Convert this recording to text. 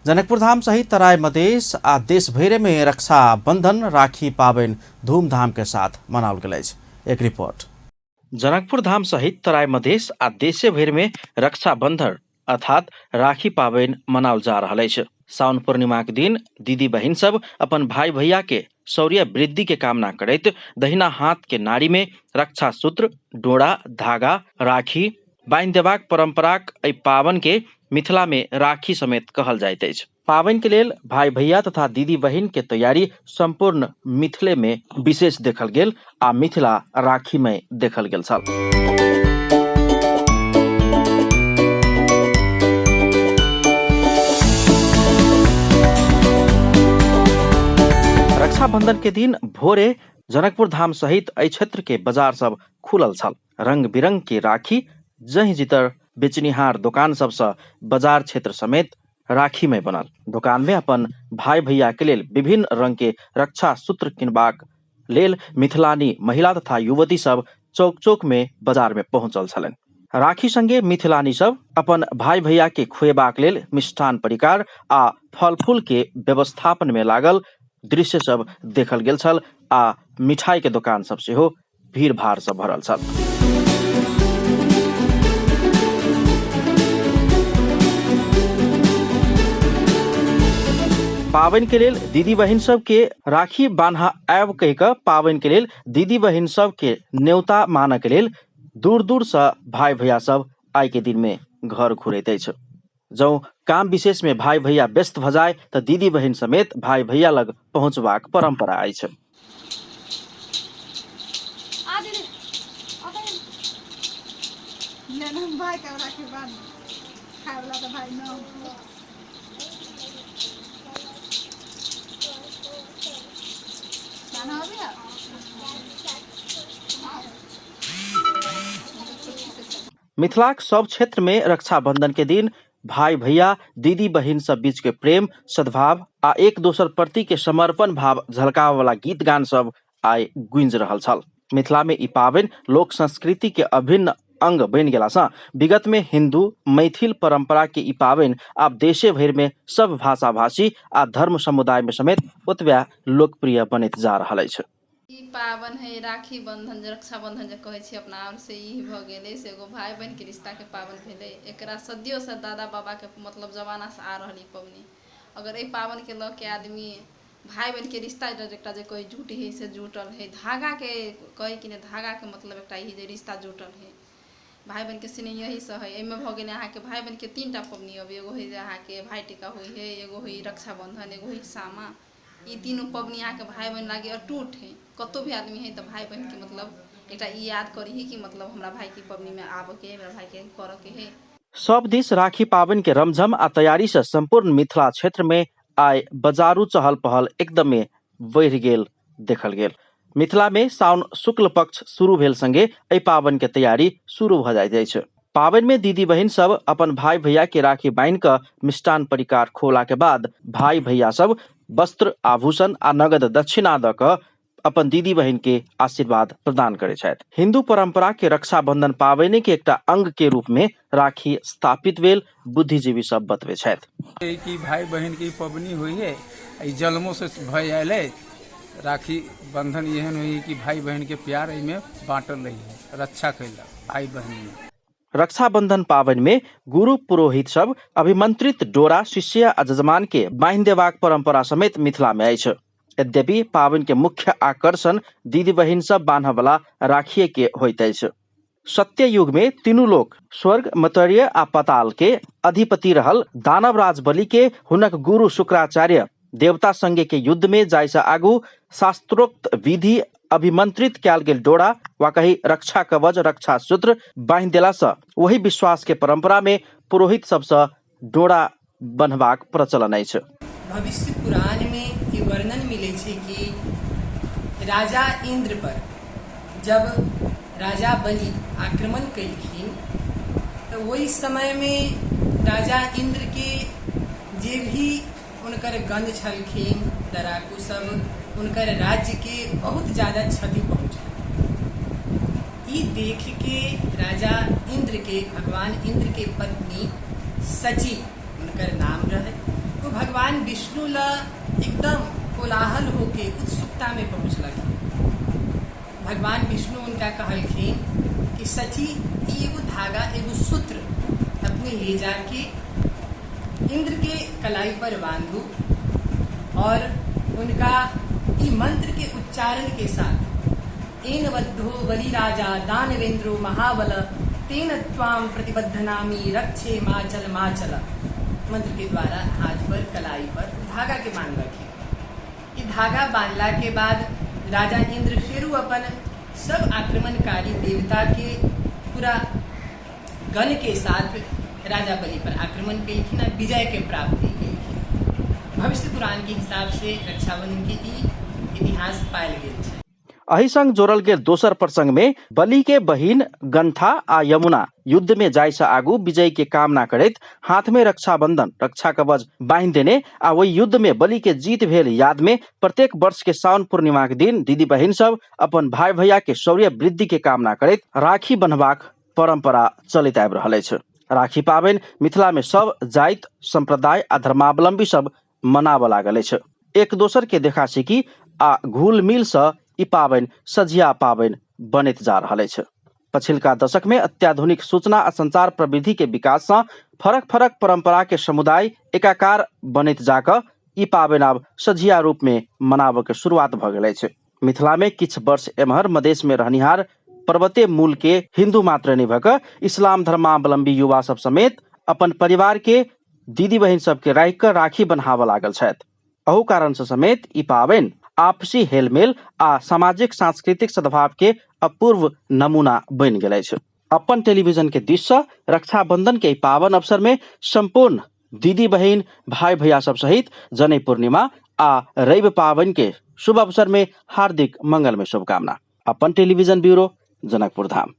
जनकपुर धाम सहित तराई मधेश आ देश भरि में रक्षा बंधन राखी पाबनि धूमधाम के साथ मनाओल गेल अछि। एक रिपोर्ट। जनकपुर धाम सहित तराई मधेश आ देशे भरि में रक्षा बंधन अर्थात राखी पाबनि मनाओल जा रहल अछि। साउन पूर्णिमा के दिन दीदी बहिन सब अपन भाई भैया के शौर्य वृद्धि के कामना करैत दहिना हाथ के नाड़ी में रक्षा सूत्र, डोरा, धागा, राखी बान्हि देबाक परंपराक एहि पाबनि के मिथिला में राखी समेत कहल जाइत अछि। पाबनि के लेल भाई भैया तथा दीदी बहिन के तैयारी संपूर्ण मिथिले में विशेष देखल गेल आ मिथिला राखीमय देखल गेल छल। रक्षाबंधन के दिन भोरे जनकपुर धाम सहित एहि क्षेत्र के बाजार सब खुलल छल। रंग बिरंग के राखी जहि जितर बेचनिहार दोकान सबसँ बाजार क्षेत्र समेत राखीमय बनल। दोकान में अपन भाई भैया के लेल विभिन्न रंग के रक्षा सूत्र किनबाक लेल मिथिलानी महिला तथा युवती सब चौक चौक में बाजार में पहुंचल छलनि। राखी संगे मिथिलानी सब अपन भाई भैया के खुएबाक लेल मिष्ठान परिकार आ फल फूल के व्यवस्थापन में लागल दृश्य सब देखल गेल छल आ मिठाई के दोकान सब सेहो भीड़ भाड़ से भरल छल। पाबनि के लेल दीदी बहिन सब के राखी बान्हा आयब कहि कऽ पाबनि के लेल दीदी बहिन सब के न्योता मानऽ के लेल दूर दूर से भाई भैया सब आइ के दिन में घर घुरैत अछि। जँ काम विशेष में भाई भैया व्यस्त भऽ जाय तऽ दीदी बहिन समेत भाई भैया लग पहुँचबाक परंपरा अछि। आ दीदी ले ना भाई के राखी बांध खाए वाला तो भाई न बान्ह अभी। मिथिलाक सब क्षेत्र में रक्षाबंधन के दिन भाई भैया दीदी बहिन सब बीच के प्रेम सद्भाव आ एक दोसर प्रति के समर्पण भाव झलकावे वाला गीत गान सब आइ गूंजि रहल छल। मिथिला में ई पाबनि लोक संस्कृति के अभिन्न अंग बनि गेला सँ विगत में हिंदू मैथिल परंपरा के ई पाबनि आब देशे भरि में सब भाषा भाषी आ धर्म समुदाय में समेत ओतबे लोकप्रिय बनैत जा रहल अछि। ई पाबनि हइ राखी बन्धन जे रक्षाबन्धन जे कहै छी अपना आर से ई भऽ गेलै से एगो भाय बहिनके रिश्ताके पाबनि भेलै। एकरा सदियोसँ दादा बाबाके मतलब जमानासँ आ रहल ई पबनी। अगर एहि पाबनिके लऽ के आदमी भाय बहिनके रिश्ता एकटा जे कहै जुट हइ से जुटल हइ धागाके कहै कि नहि धागाके मतलब एकटा ई जे रिश्ता जुटल हइ भाय बहिनके स्नेह यहीसँ हइ। एहिमे भऽ गेलै अहाँके भाय बहिनके 3 टा पबनी अबै, एगो हइ जे अहाँके भाय टीका होइ हइ, एगो हइ रक्षाबन्धन, एगो हइ सामा। ई तीनू पबनी अहाँके भाय बहिन लागी अटूट हइ। कतहु भी आदमी हइ तऽ भाय बहिनके मतलब एकटा ई याद करी कि मतलब हमरा भायके पबनीमे आबऽके हइ, हमरा भायके करऽके हइ। सब दिस राखी पाबनि के रमझम आ तैयारी से संपूर्ण मिथिला क्षेत्र में आइ बाजारू चहल पहल एकदमे बढ़ि गेल देखल गेल। मिथिला में साउन शुक्ल पक्ष शुरू भेल संगे एहि पाबनि के तैयारी शुरू भऽ जाइत अछि। पाबनि में दीदी बहिन सब अपन भाई भैया के राखी बान्हि कऽ मिष्टान परिकार खोला के बाद भाई भैया सब वस्त्र आभूषण आ नगद दक्षिणा दऽ कऽ अपन दीदी बहिन के आशीर्वाद प्रदान करै छथि। हिंदू परंपरा के रक्षाबंधन पाबनि के एकटा अंग के रूप में राखी स्थापित भेल बुद्धिजीवी सब बतबै छथि। कि भाई बहिन के पबनी होइ है, ई जन्मों से भय आयल है। राखी बंधन एहन होइ है कि भाई बहिन के प्यार एहिमे बांटल रही है, रक्षा कैलक भाई बहिन में। रक्षाबंधन पाबनि में गुरु पुरोहित सब अभिमंत्रित डोरा शिष्य आ जजमान के बान्हि देबाक परंपरा समेत मिथिला में अछि। यद्यपि पाबनि के मुख्य आकर्षण दीदी बहिन सब बान्हऽ वाला राखिए के होइत अछि। सत्य युग में तीनू लोक स्वर्ग, मर्त्य आ पाताल के अधिपति रहल दानव राज बलि के हुनक गुरु शुक्राचार्य देवता संगे के युद्ध में जाय से आगू शास्त्रोक्त विधि अभिमंत्रित कयल गेल डोरा वा कही रक्षा कवच रक्षा सूत्र बान्हि देला से वही विश्वास के परंपरा में पुरोहित सबसँ डोरा बन्हबाक प्रचलन अछि। भविष्य पुराण में ई वर्णन मिलै छै कि राजा इंद्र पर जब राजा बलि आक्रमण केलखिन तऽ ओहि समय में राजा इंद्र के जे भी हुनकर गण छलखिन लड़ाकू सब हुनकर राज्य के बहुत ज्यादा क्षति पहुँचल। ई देख के राजा इंद्र के भगवान इंद्र के पत्नी शची हुनकर नाम रहै, ओ भगवान विष्णु ल एकदम कोलाहल होके उत्सुकता में पहुँचलखिन। भगवान विष्णु उनका कहलखिन कि सची ई एगो धागा, एगो सूत्र अपने ले जाके इंद्र के कलाई पर बांधू और उनका ई मंत्र के उच्चारण के साथ एन बद्धो बलि राजा दानवेंद्रो महाबल तेन त्वाम प्रतिबद्धनामी रक्षे माचल माचल मंत्र के द्वारा हाथ पर कलाई पर धागा के बांध रखी। ई धागा बांधला के बाद राजा इंद्र फेरू अपन सब आक्रमणकारी देवता के पूरा गण के साथ राजा बलि पर आक्रमण कलखिन आ विजय के प्राप्ति कलखिन। भविष्य पुराण के हिसाब से रक्षाबंधन के ई इतिहास पायल गेल छै। एहि संग जोड़ल गेल दोसर प्रसंग में बलि के बहिन गंथा आ यमुना युद्ध में जाय से आगू विजय के कामना करैत हाथ में रक्षाबंधन रक्षा कवच बांधि देने आ ओहि युद्ध में बलि के जीत भेल याद में प्रत्येक वर्ष के सावन पूर्णिमा के दिन दीदी बहिन सब अपन भाई भैया के शौर्य वृद्धि के कामना करैत राखी बन्हबाक परंपरा चलैत आबि रहल अछि। राखी पाबनि मिथिला में सब जाति संप्रदाय आ धर्मावलंबी सब मनाबऽ लागल अछि। एक दोसर के देखा सीखी आ घुल मिल से ई पाबनि सझिया पाबनि बनैत जा रहल अछि। पछिलका दशक में अत्याधुनिक सूचना आ संचार प्रविधि के विकास से फरक फरक परंपरा के समुदाय एकाकार बनैत जाकऽ ई पाबनि आब सझिया रूप में मनाबऽ के शुरुआत भऽ गेल अछि। मिथिला में किछु वर्ष एम्हर मधेश में रहनिहार पर्वते मूल के हिंदू मात्र नहि भऽ कऽ इस्लाम धर्मावलंबी युवा सब समेत अपन परिवार के दीदी बहिन सबके राखि कऽ राखी बन्हाबऽ लागल छथि। अहू कारण से समेत ई पाबनि आपसी हेलमेल आ सामाजिक सांस्कृतिक सद्भाव के अपूर्व नमूना बनि गेल अछि। अपन टेलीविजन के दिस से रक्षाबंधन के पावन अवसर में संपूर्ण दीदी बहिन भाई भैया सब सहित जनई पूर्णिमा आ रवि पावन के शुभ अवसर में हार्दिक मंगलमय शुभकामना। अपन टेलीविजन ब्यूरो, जनकपुर धाम।